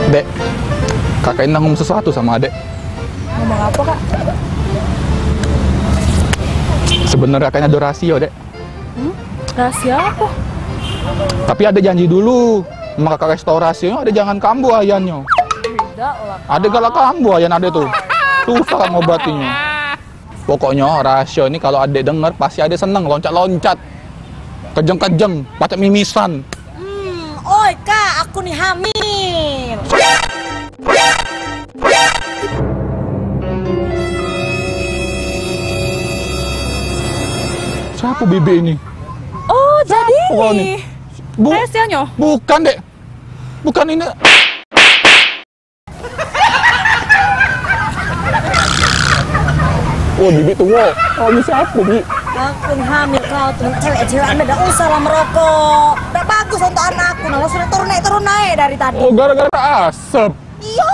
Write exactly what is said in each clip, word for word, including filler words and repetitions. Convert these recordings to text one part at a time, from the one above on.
Dek, kakak ini ngomong sesuatu sama adek. Ngomong apa, Kak? Sebenarnya kakak ini ada rasio, Dek. Hmm? Rahasia apa? Tapi adek janji dulu, maka kakak kasih tau rasionyo, adek jangan kambuh ayannyo. Tidak lah, Kak. Adek galak kambuh ayan adek tu. Susah kan ngobatinyo. Pokoknyo rasio ini kalo adek denger pasti adek seneng loncat-loncat. Kejeng-kejeng, pacak mimisan. Hmm, oi, Kak, aku ni hamil. Siapa bibik ini? Oh, jadi kau ni? Bu-, rasionyo? Bukan, Dek. Bukan ini. Oh, bibik tua. Oh, ini siapa, Bik? Aku ni hamil kau tu. Cewek-cewek anda dak usah lah merokok. Dak bagus untuk anakku. Nah, sudah turun naik, turun naik dari tadi. Oh, gara-gara asap. Iyo.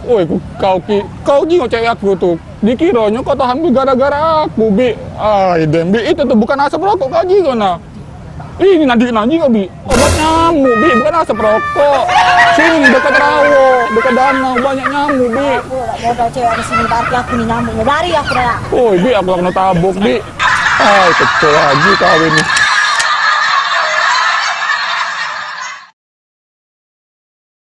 Woi, ku-, kau ki, kau jingok cewek aku tu. Dikironyo kau tahan gara-gara aku, Bik. Ai, dem, Bik. Itu tu bukan asap rokok kau jingok, nah. Ini nadi nadi kau, Bik. Obat nyamuk, Bik. Bukan asap rokok. Sini dekat rawa, dekat danau banyak nyamuk, Bik. Aku dak modal cewek di sini, berarti aku ni nyamuknya. Lari aku dah. Woi, Bik, aku kena tabuk, Bik. Ai, kecil lagi kau ini.